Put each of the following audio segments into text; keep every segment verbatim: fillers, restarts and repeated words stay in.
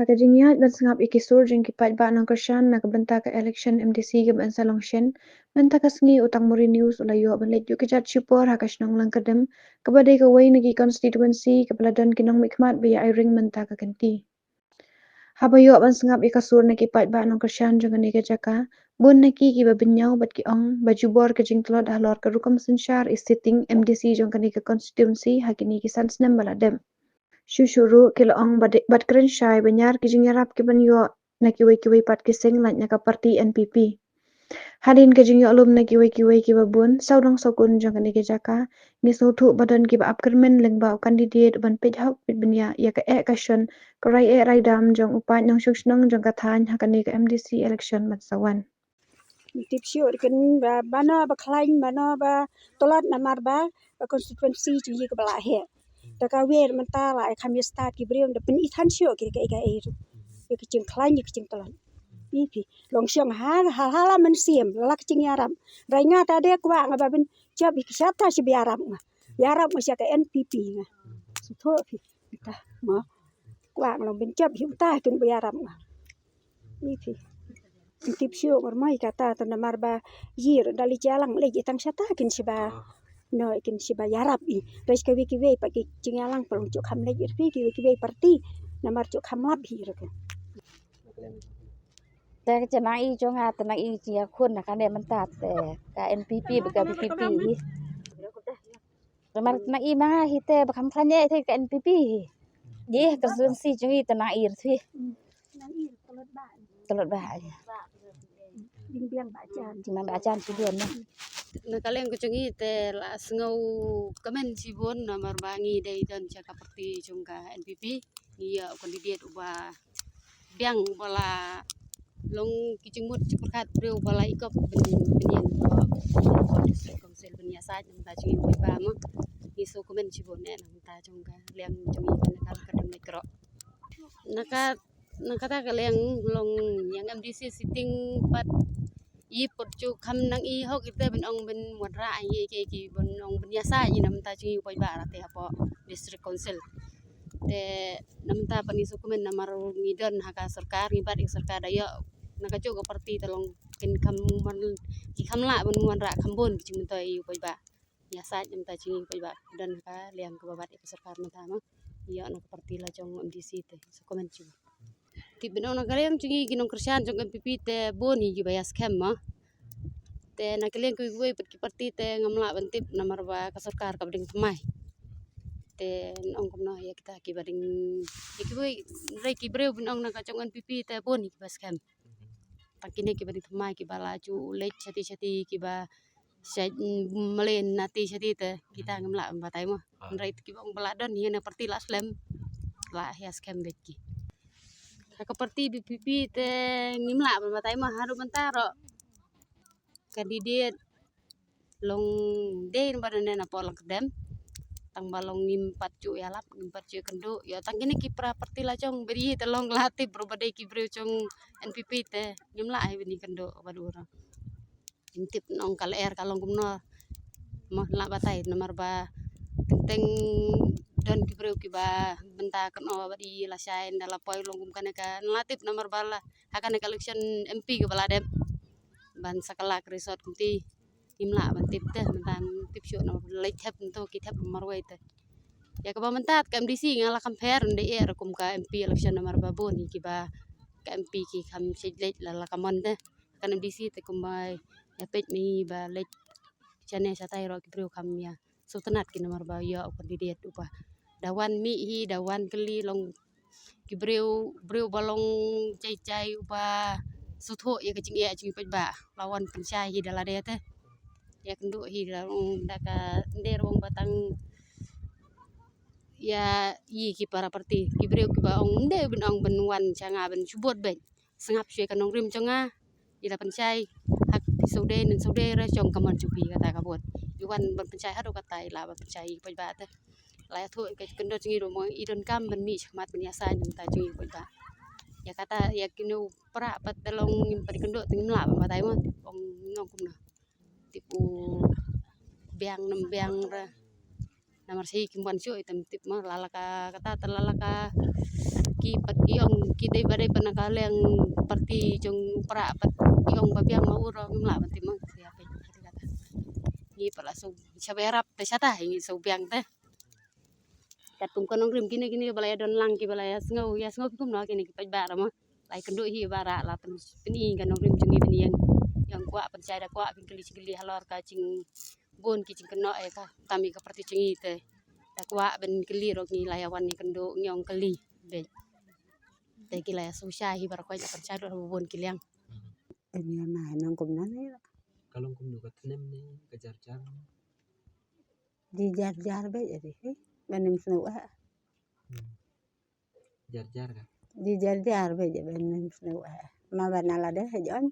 Ha ka jingïaid ban sngap ïa ki sur jong ki paidbah nongkyrshan na ka bynta ka election M D C kaba yn sa long shen, mynta ka sngi u Tangmuri News u la ïoh ban leit ïuh kjat shipor ha ka shnong Langkyrdem, kaba dei kawei na ki constituency kaba la don ki nongmihkhmat ba ïa ai ring mynta ka kynti. Haba ïoh ban sngap ïa ka sur na ki paidbah nongkyrshan jong kane ka jaka, bun na ki kiba bynñiaw bad ki ong ba jubor ka jingtlot halor ka rukom synshar ïa sitting M D C jong kane ka constituency ha kine ki san snem ba la dep. Shuh shuh ruh ki la ong bad, bad kren shai ba ñiar ki jingïarap kiban ïoh na kiwei kiwei pat ki seng lait na ka parti N P P. Hadien ka jingïoh lum na kiwei kiwei kiba bun, sawdong sawkun jong kane ka jaka, ngi sngewthuh ba don kiba ap kyrmen lyngba u candidate uban peit hok peit bniah ïa ka eh ka shon, ka rai eh rai dam jong u paid nongshong shnong jong ka thaiñ ha kane ka M D C election ban sa wan. Tip shuh kin ba, ba no ba khlaiñ, ba no ba tlot namar ba, ba constituency jong ngi kaba la heh. Da ka wer mynta la ai kham ïa stad ki briew da pyn-i than shuh ki ka ka ei ïa ka jingkhlaiñ ïa ka jingtlot. Pi pi long shong ha ha ha la mynsiem la ka jingïarap. Rai nga ta de kwah nga ba bin jop ïa ka shata shi ba ïarap nga. Ïarap nga sha ka N P P nga. Sngewthuh phi. Mynta ma kwah nga long bin jop ïa uta kin ba ïarap nga. Pi pi. Tip shuh ngar mai kata ta namar ba yir da li jalang lei tang shata kin shiba. No kin shiba ïarap i. Res ka wiki wei pa ki jingïalang pa long ju kham lei ir pi ki wiki wei parti. Namar ju kham lap hi ra ka. Te ka jana i jong nga te na i ji ya khun na ka ne mynta te ka N P P ba ka V P P hi. Namar te na i ma nga hi te ba kham khlaiñ te ka N P P hi. Ye ka sun si jong i te na i ri. Tlot ba ya. Jing biang ba jan. Jing biang ba jan si biang na. Na ka liang ka jong i te la sngew kmen shibun namar ba ngi dei don sha ka parti jong ka N P P. Ngi ïa u candidate uba biang uba la long ki jingmut jingpyrkhat briew uba la ikop byn byn ïeng ko district council byn ïasaid namar ka jong i u paidbah mo. Ngi sngew kmen shibun eh namar ka jong ka liang jong i ka na ka ka dem leit kro. Na ka na kata ka liang long ïa ka M D C sitting pat i put ju kham nang i hok ite ban ong ban wanrah ïa ki ki ban ong ban ïasaid ïa na mynta jong i u paidbah rate hapoh district council. Te na mynta pat ngi sngewkmen namar ngi don ha ka sorkar ngi bat ïa ka sorkar da ïoh na ka juk ka parti te long kin kham wan ki kham lah ban wanrah kham bun ki jingmyntoi ïa u paidbah. Ïasaid na mynta jong i u paidbah don ha ka liang kaba bat ïa ka sorkar mynta ma ïoh na ka parti la jong M D C te sngewkmen jong i. Tip ban ong na ka liang jong i ki nongkyrshan jong N P P te bun hi kiba ïa skhem ma. Te na ka liang kiwei kiwei pat ki parti te ngam lah ban tip namar ba ka sorkar kaba dang thymmai. Te nong kumno ïa kita kiba dang ïa kiwei re ki briew ban ong na ka jong N P P te bun hi kiba skhem. Tang kine kiba dang thymmai kiba la ju leit shati shati kiba sha malen nati shati te kita ngam lah ban batai mo. Hynrei kiba ong ba la don hi na parti la slem la ïa skhem beit ki. Ha ka parti V P P te ngim lah ban batai mo haduh mynta ruh candidate long dei ba don na pol lang kedem. Tang ba long ngim pat ju ïalap ngim pat ju kynduh ïa tang kine ki pra parti la jong beri te long la tip ruh ba dei ki briew jong N P P te ngim lah hi bini kynduh ba dur. Ngim tip nong ka lyer ka long kumno. Mo lah batai namar ba teng teng don ki briew kiba bynta kano ba di la shai nda la poi long kum kane ka la tip namar ba la ha kane ka election M P kiba la dep ban sa ka la ka resort kumti. Ngim lah ban tip te mynta tip shuh namar leit thep nto ki thep marwei te. Ïa kaba mynta ka M D C nga la compare nda ïa rukom ka M P election namar ba bun hi kiba ka M P ki kham shej leit la la ka mon te. Kan M D C te kumba ïa peit mi ba leit shane shatai ruh ki briew kham ïa sngewtynnat ki namar ba ïa u candidate uba da wan mih hi da wan kylli long ki briew briew ba long jai jai uba sngewthuh ïa ka jingeh jingpeit ba la wan pynshai hi da lade te ïa kynduh hi da long da ka nder wong ba tang ïa i ki para parti ki briew kiba ong nde ban ong ban wan sha nga ban shu bud beit. Sngap shuh ka nongrim jong nga i la pynshai hak phi sawdei nen sawdei ra jong ka mon jong phi kata ka bud i wan ban pynshai haduh kata i la ban pynshai i paidbah te la ïathuh ka kyndon jong i ruh mo i donkam ban mih shakhmat ban ïasaid mynta jong i paidbah. Ïa kata ïa kino pra pat da long ngim pat kyndon te ngim lah ban batai mo ong nong kumno. Tip u biang nem biang ra. Namar shi kim wan shuh ita em tip ma la la ka kata ta la la ka ki pat ki ong ki dei ba dei pat na ka liang parti jong u Prah pat ki ong ba biang ma u ro ngim lah ban tip ma. Ngi pat la shu sha ba ïarap te sha ta ngi shu biang te. Katkum ka nongrim kine kine ba la ïa don lang ki ba la ïa sngew ïa sngew kumno kine ki paidbah ra ma. La ïa kynduh hi ba ra la pyn pyn-i ka nongrim jong ngi pyn-i ïa ïa kwah pynshai da kwah pyn kylli shi kylli halor ka jingbun ki jingkynnoh ïa ka tam ïa ka parti jong ngi te. Da kwah ban kylli ruh ngi la ïa wan ïa kynduh ngi ong kylli beit. Te ki la ïa sngewshai hi baroh khoit la pynshai lut ha bun ki liang. Ïa ma nang kumno ne. Ka long kumno ka tnem ne ka jar jar. Ji jar jar beit ïa ri hi. Ban nym sngewbha. Jar jar ka. Ji jar jar beit ïa ban nym sngewbha. Ma ban ala de ha jon.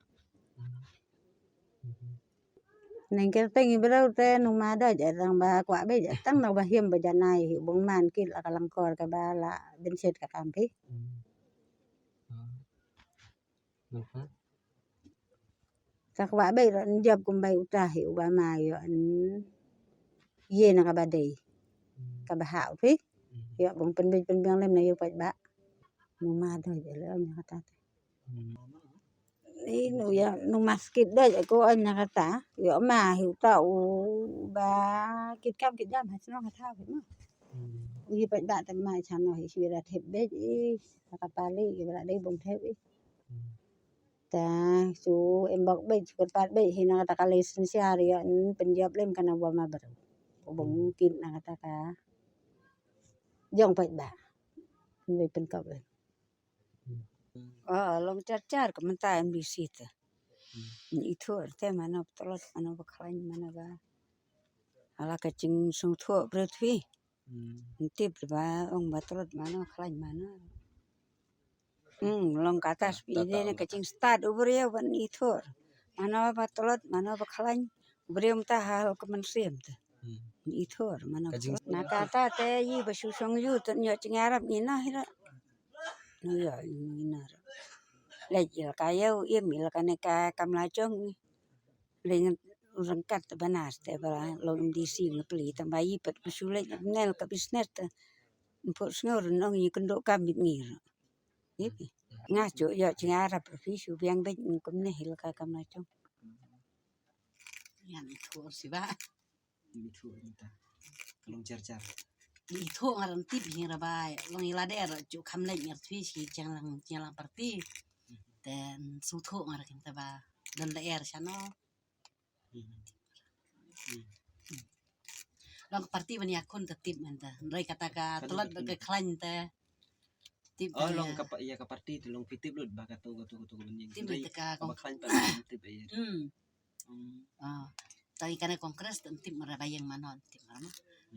Nang kyrteng i brau te numa doi ja tang ba kwah beit ja tang na ba him ba janai hi bung man kit la ka langkor ka ba la bin shet ka kam phi. Nangta? Ka kwah beit ro jop kum bai uta hi uba ma ïoh an ye na ka ba dei. Ka ba ha u phi. Ïoh bung pynbeit pynbiang lem na ïoh paidbah. Numa doi ja le ong kata. Inu ïa nu maskit doi ko ong na kata ïa ma hi uta u ba kit kam kit jam ha shnong kata hi ma. Ïa pat da te ma chano hi shu ïa thep beit i kata pali ïa ba dei bung thep i. Ta shu em bok beit shu pat beit hi na kata ka license ïa ïa pynjop lem kana wa ma ber. Bung kit na kata ka jong pat ba. Beit pynkop lem. Oh, long char char ka mynta M D C te. Ni ithuh te mano ba tlot mano ba khlaiñ mano ba. Ala ka jingsngewthuh briew phi. Ntip ba ong ba tlot mano khlaiñ mano. Hmm, long kata spi de ne ka jingstad u briew ban ithuh. Mano ba tlot mano ba khlaiñ u briew mynta ha ka mynsiem te. Ithuh mano. Na kata te yi ba shu song yu te nyo jingïarap ngi na hi ra. Ngi ïa ngi nar. Leit ïa ka ïew im ïa ka ne ka kam la jong ngi. Leit ngan u ryngkat te ba nas te ba long M D C ngi pli tang ba yi pat ku shu leit nel ka business te. Mpot sngew run ong yi kynduh kam bit ngi ra. Yi pi. Nga ju ïoh jingïarap phi shu biang beit ngi kumne hi la ka kam la jong. Yan ithuh si ba. Ithuh nta. Ka long jar jar. Ithuh ngar tip hi ra bai. Long i la der ju kham leit ngar thui shi jang lang jang lang parti. Ten su thuh ngar kin ta ba. Don la er shano. Long parti ban ïa kun ta tip men ta. Rei kata ka tlot ka khlaiñ ta. Tip. Oh, long ka pa-, ïa ka parti te long pi tip lut ba ka tu ka tu ka tu ban ïa. Tip lut ka ba khlaiñ pa tip ïa. Hmm. Ah, ta i kane Congress te tip mara ba ïeng mano tip mara ma.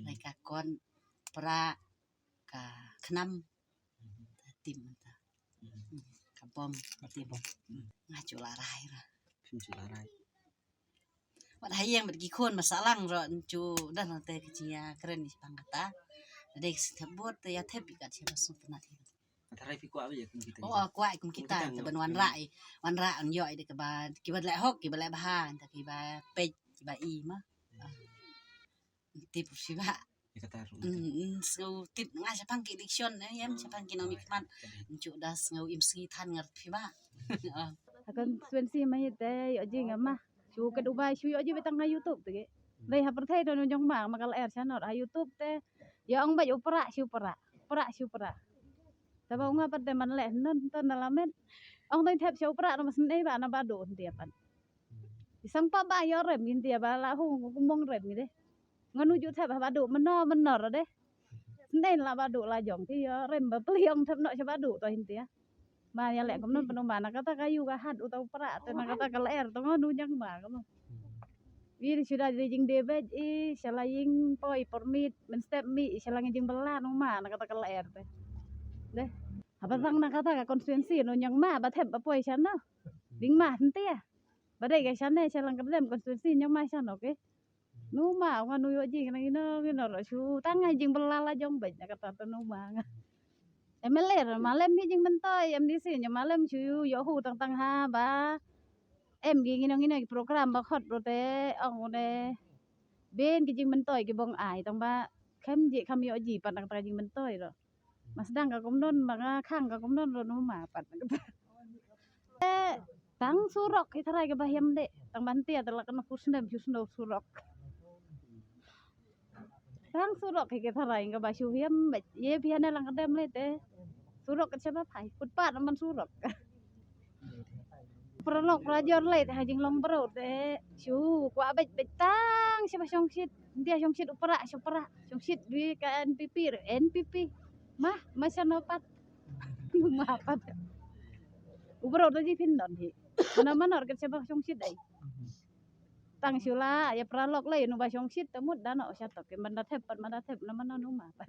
Lai ka kon pra ka khnam tip mata. Ka bom tip. Nga ju la rai ra. Ju la rai. Wat ha ïeng bad ki khun ba sahlang ro ju dan te ki jia kren ni pang kata. Dei ki thep bot te ïa thep ka jia ba sut na. Tharai phi kwah ba ïa kum kita. Oh, kwah kum kita te ban wanrah i. Wanrah an ïoh i de kaba kiba leh hok kiba leh bha anta kiba peit kiba i ma. Tip shu ba. Ïa kata ruh. Sngew tip nga shaphang ki election eh yam shaphang ki nongmihkhmat. Nju da sngew im sngi than ngar phi ba. Ha constituency ma hi te ïoh jing ma. Shu ka Dubai shu ïoh jing ba tang ha YouTube te. Dei ha pyrthei don jong ma ma ka lyer channel ha YouTube te. Ïa ong ba ïa u Prah shu Prah. Prah shu Prah. Taba ong nga pat te man leh non ton da lamet. Ong dei thep shu Prah na ma sendei ba na ba do hyndia pat. Isang pa ba ïa rem hyndia ba la hung kumong rem de. Nganu ju thep ha ba do meno meno de. Sendei la ba do la jong ti ïa rem ba pli ong thep no sha ba do to hyndia. Ba ïa leh kumno pynum ba na kata ka yu ka hat uta u Prah te na kata ka lyer to nganu jang ba kumno. Wi di suda di jing debej i shala ïing poi permit men step mi i shala ngi jing bela nu ma na kata ka lyer te. Deh. Haba tang na kata ka constituency nu nyang ma ba thep ba poi shana. Ding ma hyntia. Ba dei ka shane shala ngi dem constituency nyang ma shana ke. Nu ma nganu ïoh jing na ngino ngino ro shu tang ngi jing bela la jong bej na kata te nu ma nga. M L A ra ma lem hi jingmyntoi, M D C nya ma lem shu ïoh hu tang tang ha ba em ki ngino ngino ki program ba khot ro te ong u ne ben ki jingmyntoi ki bong ai tang ba khem ji kham ïoh ji pat na kata ka jingmyntoi ruh. Mas dang ka kumdon ba nga khang ka kumdon ruh nu ma pat na kata. Tang surok ki tharai kaba hiam de. Tang ban tia tang la kano kusnem kusno surok. Tang surok ki tharai kaba shu hiam ba ye phi hane lang kadem le te. Surok ka chaba phai. Footpath man surok. Paralok parajor le te ha jinglong bro te. Shu kwah bej bej tang shaba shongshit. Dia shongshit upra shupra. Shongshit dui ka N P P re, N P P. Mah, mah shano pat. Mah pat. Ubro to ji phin don hi. Mana mana ka shaba shongshit ai. Tang shula ya paralok le nu ba shongshit tamut dano shatok. Ke manda thep pat manda thep na mana nu mah pat.